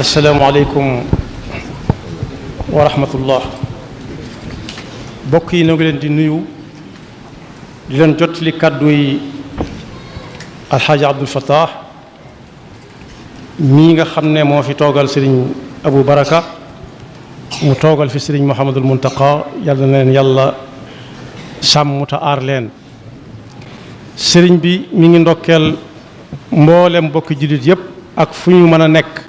asalaamaaleykum wa rahmatullah. mbokk yi ñoo ngi leen di nuyu di leen jottali kàddu yi alxaaji Abdul Fattah mii nga xam ne moo fi toogal sëriñ Abu Baraka mu toogal fi sëriñ Muhammadul Muntaqa yàlla na leen yàlla sàmm te aar leen. sëriñ bi mi ngi ndokkeel mboolem mbokki jullit yépp ak fu ñu mën a nekk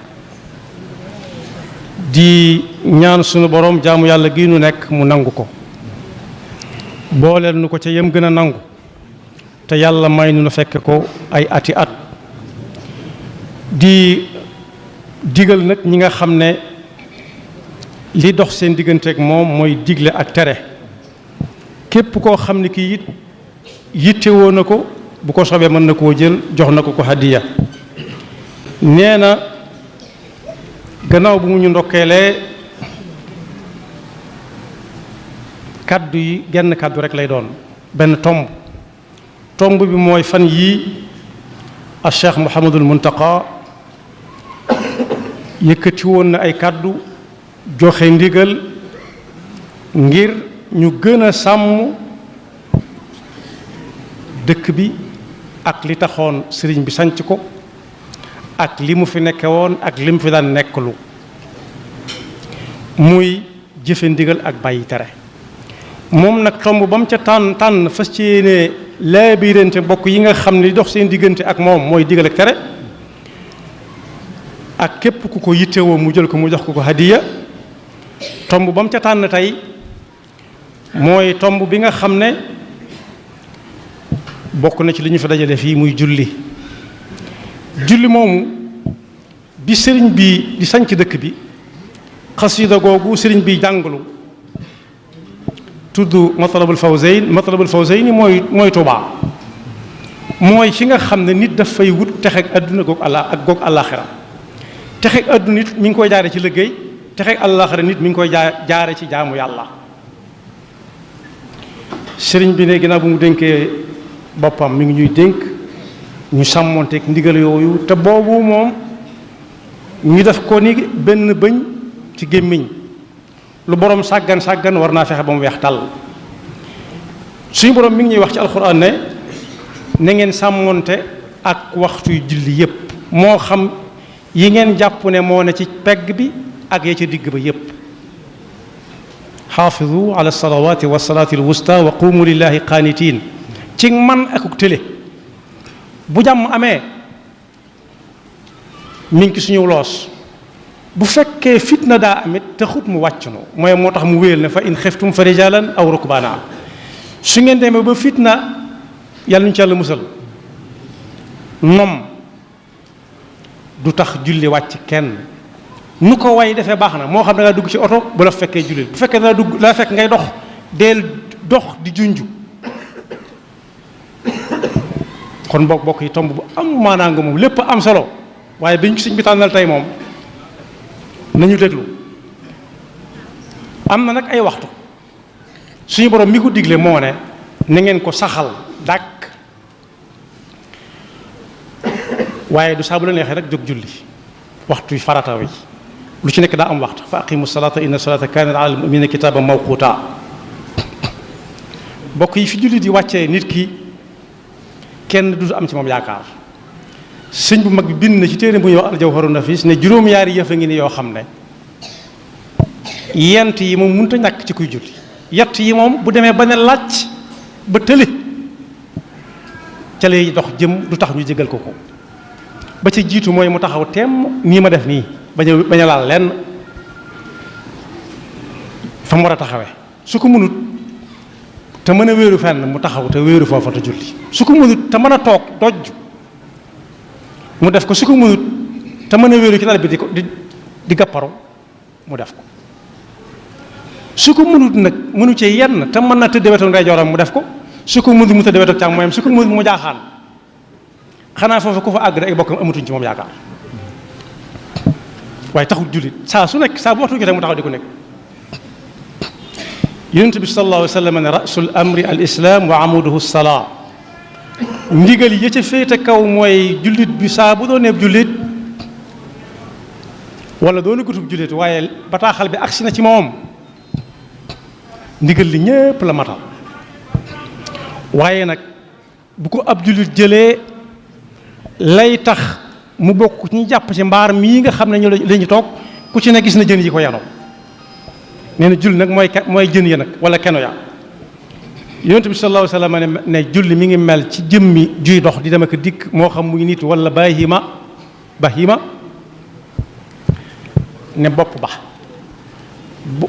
di ñaan sunu borom jaamu yàlla gi nu nekk mu nangu ko booleel nu ko ca yem gën a nangu te yàlla may nu fekk ko ay ati at. di digal nag ñi nga xam ne li dox seen digganteeg moom mooy digle ak tere képp koo xam ne kii it yittewoo na ko bu ko sobee mën na koo jël jox na ko ko hadiya. nee na gannaaw bu mu ñu ndokkeelee kaddu yi genn kaddu rek lay doon benn tomb bi mooy fan yii a Cheikh Mouhamadul Muntaqa yëkkati woon na ay kaddu joxe ndigal ngir ñu gën a sàmm dëkk bi ak li taxoon sëriñ bi sanc ko ak li mu fi nekke woon ak li mu fi daan nekklu muy jëfe ndigal ak bàyyi tere. moom nag tomb ba mu ca tànn fas ci yéene laabirante mbokk yi nga xam ne li dox seen diggante ak moom mooy digal ak tere ak képp ku ko yittewoo mu jël ko mu jox ko ko hadiya. tomb ba mu ca tànn tey mooy tomb bi nga xam ne bokk na ci li ñu fi dajale fii muy julli moomu bi sëriñ bi di sanc dëkk bi xasida googu sëriñ bi jàngalu tudd matlabul fawzayn mooy Tuubaa mooy fi nga xam ne nit daf fay wut texeeg adduna goog àllaaxira texeeg adduna nit mi ngi koy jaare ci liggéey texeeg àllaaxira nit mi ngi koy jaare ci jaamu yàlla. sëriñ bi ne ginnaaw bu mu dénkee boppam mi ngi ñuy dénk ñu sàmmonteeg ndigal yooyu te boobu moom ñu def ko ni benn bëñ ci gémmiñ lu borom sàggan war naa fexe ba mu weex tàll. suñu borom mi ngi ñuy wax ci alxuraan ne na ngeen sàmmonte ak waxtuy julli yépp moo xam yi ngeen jàpp ne moo ne ci pegg bi ak ya ca digg ba yépp. xaafizu ala salawaati wa salaati al wusta wa qumu lillahi qaanitiin ci man akuk tële bu jàmm amee mi ngi ci suñu loos bu fekkee fitna daa amit te xut mu wàcc no mooy moo tax mu wéyal ne fa in xiftum fa rijalan aw rukbaana. su ngeen demee ba fitna yàlla ñu ci yàlla musal nom du tax julli wàcc kenn nu ko way defee baax na moo xam da ngaa dugg ci oto bu la fekkee julli bu fekkee daa fekk ngay dox deel dox di junju. kon bokk yi tomb bu am maanaa nga moom lépp am solo waaye biñ sëñ bi tànnal tey moom nañu déglu. am na nag ay waxtu suñu borom mi ko digle moo ne na ngeen ko saxal dàkk waaye du saa bu la neexee rek jóg julli waxtu farata wi lu ci nekk daa am waxtu fa aqimu salata inna salata kanat ala al-mu'minina kitaban mawquta. bokk yi fi julli di wàccee nit ki kenn du am ci moom yaakaar. sëñ bu mag bi bind na ci téere bu ñuy wax al-Jawharun Nafis ne juróom-ñaari yëf a ngi ni yoo xam ne yent yi moom mënut a ñàkk ci kuy julli. yett yi moom bu demee ba ne làcc ba tële ca lay dox jëm du tax ñu jégal ko ba ca jiitu mooy mu taxaw temm nii ma def nii bañ a laal lenn fa mu war a taxawee. su ko mënut te mën a wéeru fenn mu taxaw te wéeru foofa te julli. su ko mënut te mën a toog dojj mu def ko. su ko mënut te mën a wéeru ci dal bi di gàpparu mu def ko. su ko mënut nag mënu ci yenn te mën na tëdd wetu ndeyjooram mu def ko. su ko mënut mu tëdd wetu càmmoñam. su ko mënut mu jaaxaan xanaa foofu ku fa àgg rek ay bokkam amatuñ ci moom yaakaar waaye taxul jullit saa su nekk saa bu waxtu jotee mu taxaw di ko nekk. yonent bi sallallahu alayhi wa sallam ne rasul amri al islam wa amuduhu salaa. ndigal yi ca féete kaw mooy jullit bi saa bu doon neeb jullit wala doona gutub jullit waaye bataaxal bi agsi na ci moom ndigal li ñépp la matal waaye nag bu ko ab jullit jëlee lay tax mu bokk ci ñu jàpp ci mbaar mii nga xam ne ñu lañu toog ku ci ne gis na jën yi ko yanoo nee na julli nag mooy jën ya nag wala keno ya yonent bi sallallahu alayhi wa sallam ne julli mi ngi mel ci jëmmi juy dox di dem ak dikk moo xam muy nit wala bahima ne bopp ba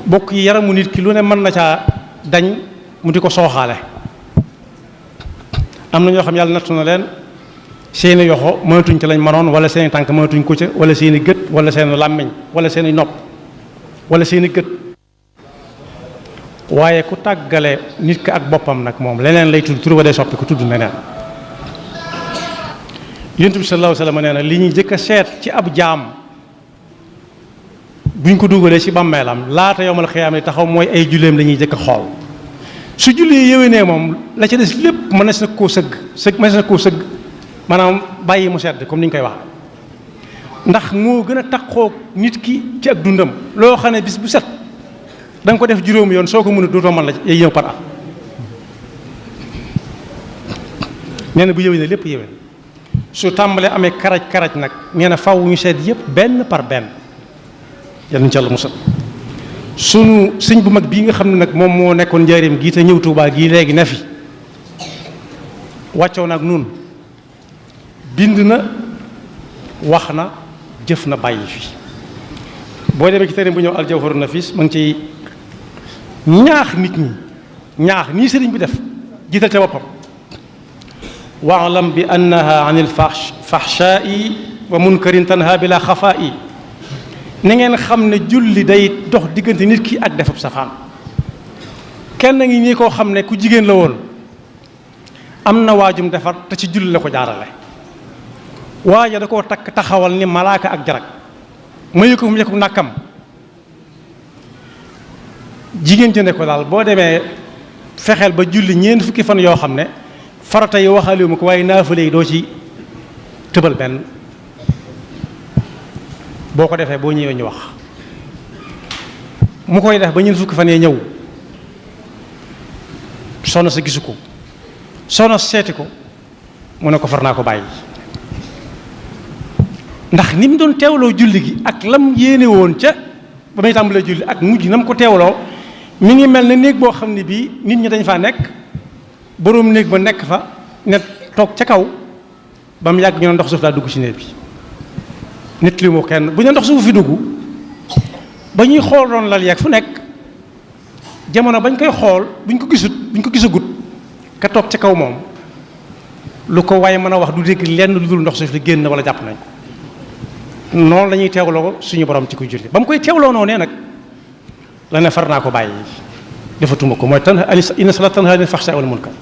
bokk yi yaramu nit ki lu ne mën na caa dañ mu di ko sooxaale am na ñoo xam yàlla nattu na leen seeni yoxo mënatuñ ca lañ manoon wala seeni tànk mënatuñ ko ca wala seeni gët wala seeni làmmiñ wala seeni nopp wala seeni gët waaye ku tàggale nit ki ak boppam nag moom leneen lay tudd tur ba day soppi ku tudd neneen yonent bi sallallahu alayhi wa sallam nee na li ñuy jëkk a seet ci ab jaam buñ ko dugalee ci bàmmeelam laata yowmal xiyaam yi taxaw mooy ay julleem la ñuy jëkk a xool su julli yéwénee moom la ca des lépp mënees na koo sëgg maanaam bàyyi mu sedd comme ni ñu koy wax ndax moo gën a taxoo nit ki ci ak dundam loo xam ne bis bu set da nga ko def juróomi yoon soo ko mën a dootoo mën la yay ñëw par at nee na bu yéwénee lépp yéwén su tàmbalee amee karaj nag nee na faw ñu seet yëpp benn par benn yal nañu ci Yàlla musal sunu sëñ bu mag bii nga xam ne nag moom moo nekkoon njaareem gii te ñëw Tuubaa gii léegi ne fi wàccoo nag nun bind na wax na jëf na bàyyi fi boo demee ci téere bu ñëw aljawharu nafis ma ngi ciy ñaax nit ñi ñaax nii sëriñ bi def jiital ca boppam waalam bi annaha an il fahshaa'i wa munkarin tanha bila xafaa'i ni ngeen xam ne julli day dox diggante nit ki ak defub safaan kenn ngi nii koo xam ne ku jigéen la woon am na waajum defar te ci julli la ko jaarale waaja da koo takk taxawal ni malaaka ak jarag mayu ko fu mu yëkku nàkkam jigéen jënde ko daal boo demee fexeel ba julli ñeent fukki fan yoo xam ne farata yi waxaaliwu ma ko waaye naafale yi doo ci tëbal benn boo ko defee boo ñëwee ñu wax mu koy def ba ñeent fukki fan yee ñëw soxna sa gisu ko soxna seeti ko mu ne ko far naa ko bàyyi ndax ni mu doon teewloo julli gi ak lam yéene woon ca ba muy tàmbalee julli ak mujj na mu ko teewloo mi ngi mel ne néeg boo xam ne bii nit ñi dañ faa nekk boroom néeg ba nekk fa ne toog ca kaw ba mu yàgg ñu ne ndox suuf daa dugg ci néeg bi nit li mu kenn bu ñu ndox suuf fi dugg ba ñuy xool doon lal yeeg fu nekk jamono bañ koy xool buñ ko gisagut ka toog ca kaw moom lu ko waaye mën a wax du dégg lenn lu dul ndox suuf li génn wala jàpp nañ noonu la ñuy teewloo suñu borom ci koy julli ba mu koy teewloo noonu nag la ne far naa ko bàyyi defatuma ko mooy inna salaata tanhaa anil fahshaa'i wal munkar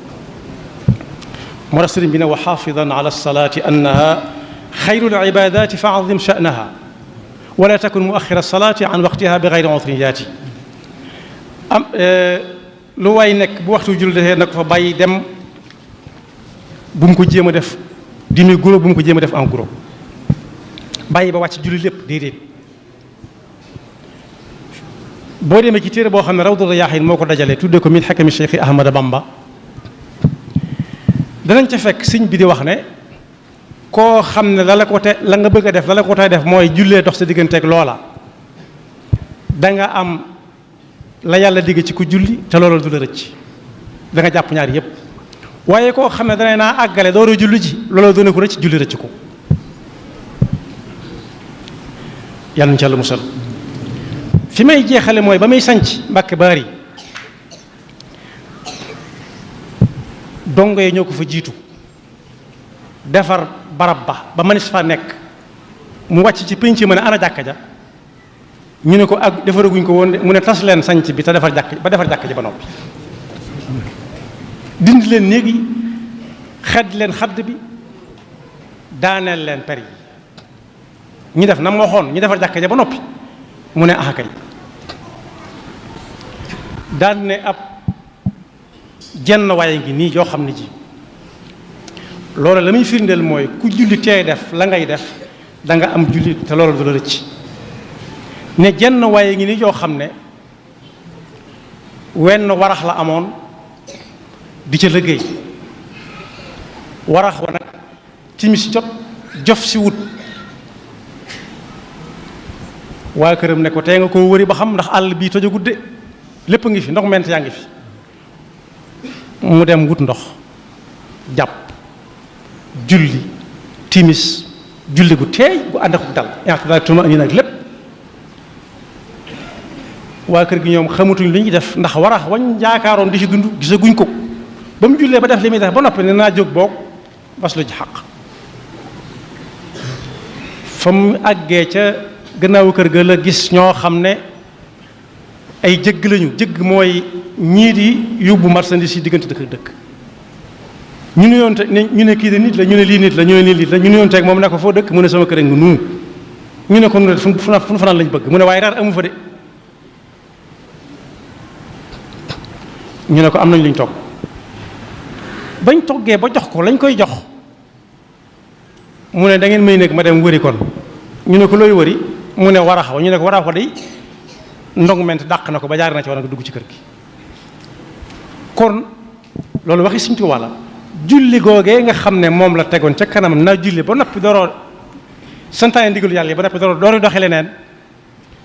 moo tax sëriñ bi ne wa xaafidan ala salaati annaha xayrul ibaadaati fa azim sha'naha wala takun muaxira salaati an waqtiha bi gayri udrin yaati am lu waay nekk bu waxtu julli defee nag fa bàyyi dem bu mu ko jéem a def demi groupe bu mu ko jéem a def en groupe bàyyi ba wàcc julli lépp déedéet boo demee ci téere boo xam ne Rawdu Rayaahiin moo ko dajalee tuddee ko min xakami Cheikh Ahmada Bamba danañ ca fekk sëñ bi di wax ne koo xam ne la nga bëgg a def la ko tey def mooy jullee dox sa digganteeg loola da nga am la yàlla digg ci ku julli te loola du la rëcc da nga jàpp ñaar yépp waaye koo xam ne danay naa àggale door a julli ji loola dana ko rëcc julli rëcc ko yàlla na ci Yàlla musal fi may jeexale mooy ba muy sanc Mbàkke Baari dongo yi ñoo ko fa jiitu defar barab ba mënees fa nekk mu wàcc ci pénc ma ne ana jàkka ja ñu ne ko ak defaraguñ ko woon mu ne tas leen sanc bi te defar jàkka ja ba noppi dindi leen néeg yi xedd leen xadd bi daaneel leen per yi ñu def na ma waxoon ñu defar jàkka ja ba noppi mu ne axakay daan ne ab jenn waaye ngi nii yoo xam ne ji loolu la muy firndeel mooy ku julli teey def la ngay def da nga am julli te loolu du la rëcc ne jenn waaye ngi ni joo xam ne wenn warax la amoon di ca liggéey warax wa nag timis jot jof si wut waa këram ne ko tey nga koo wëri ba xam ndax àll bii toj a gudde lépp ngi fi ndox ment yaa ngi fi mu dem wut ndox jàpp julli timis julli gu teey gu ànd ak dal yaa tuma andi nag lépp waa kër gi ñoom xamatuñ li ñuy def ndax warax wañ jaakaaroon di ci dund gisaguñ ko ba mu jullee ba def li muy def ba noppi ne naa jóg boog bas lu ci xaq fa mu àggee ca gannaawu kër ga la gis ñoo xam ne ay jëgg lañu jëgg mooy ñii di yóbbu marchandise yi diggante dëkk dëkk ñu ne yoon te ñu ne kii de nit la ñu ne lii nit la ñu ne lii nit la ñu ne yoon teeg moom ne ko foo dëkk mu ne sama kër nga nuu ñu ne ko nu fu fanaan lañ bëgg mu ne waaye raar amu fa de ñu ne ko am nañ luñ togg bañ toggee ba jox ko lañ koy jox mu ne da ngeen may nekk ma dem wëri kon ñu ne ko looy wëri mu ne warax wa ñu ne ko warax wa day ndong ment dàq na ko ba jaar na ci war nga dugg ci kër gi kon loolu waxi Sëriñ Tuubaa la julli googee nga xam ne moom la tegoon ca kanam naa julli ba noppi doroo santaane ndigalu yàlla yi ba noppi doori doxe leneen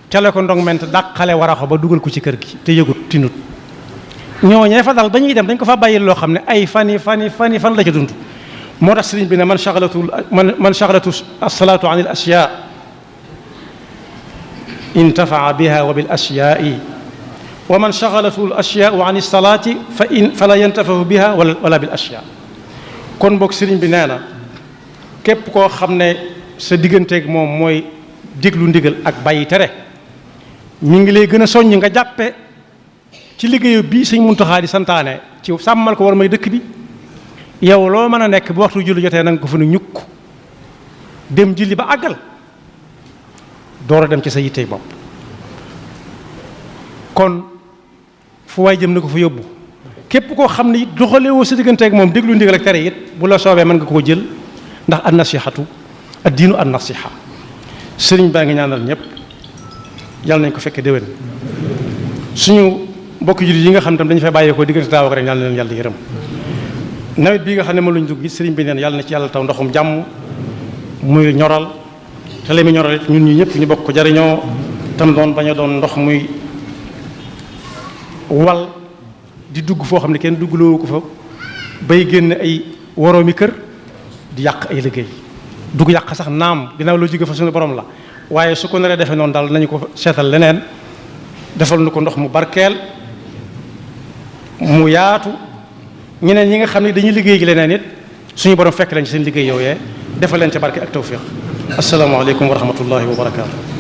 ca la ko ndong ment dàqale warax wa ba dugal ko ci kër gi te yëgut tinut ñooñee fa dal ba ñuy dem dañ ko fa bàyyil loo xam ne ay fan la ca dund moo tax sëriñ bi ne man shaghalatu as-salaatu an al-ashyaa intafaa biha wa bil ashyaai wa man shaghalatu al-ashyaau an as-salaati fala yantafahu biha wala bil ashyaa kon boog sëriñ bi nee na képp koo xam ne sa digganteeg moom mooy déglu ndigal ak bàyyi tere mi ngi lay gën a soññ nga jàppe ci liggéeyu bii Sëñ Muntaxaa di santaane ci sàmmal ko war may dëkk bi yow loo mën a nekk bu waxtu julli jotee nanga ko fa nu ñukk dem julli ba àggal door a dem ci sa yittey bopp kon fu waay jëm na ko fa yóbbu képp koo xam ne it doxalewoo sa digganteeg moom déglu ndigal ak tere it bu la soobee mën nga koo jël ndax an nasihatu ad diinu an nasiha sëriñ baa ngi ñaanal ñëpp yàlla nañ ko fekkee déwén suñu mbokk jullit yi nga xam tam dañu fay bàyyeekoo diggante taaw ak rek yàlla na leen yàlla yërëm nawet bii nga xam ne moom lañ dugg gi sëriñ bi neen yàlla na ci yàlla taw ndoxum jàmm muy ñoral te li muy ñoral it ñun ñi ñëpp ñu bokk ko jariñoo tam doon bañ a doon ndox muy wal di dugg foo xam ne kenn duggloo ko fa bay génn ay woroomi kër di yàq ay liggéey dugg yàq sax naam ginnaaw loo jóge fa suñu borom la waaye su ko naree defee noonu daal nañu ko seetal leneen defal nu ko ndox mu barkeel mu yaatu ñeneen ñi nga xam ne dañuy liggéey gi leneen it suñu borom fekk leen ci seen liggéey yooyee defal leen ca barke ak tawfiq asalaamaaleykum wa rahmatullahi wa barakaatu.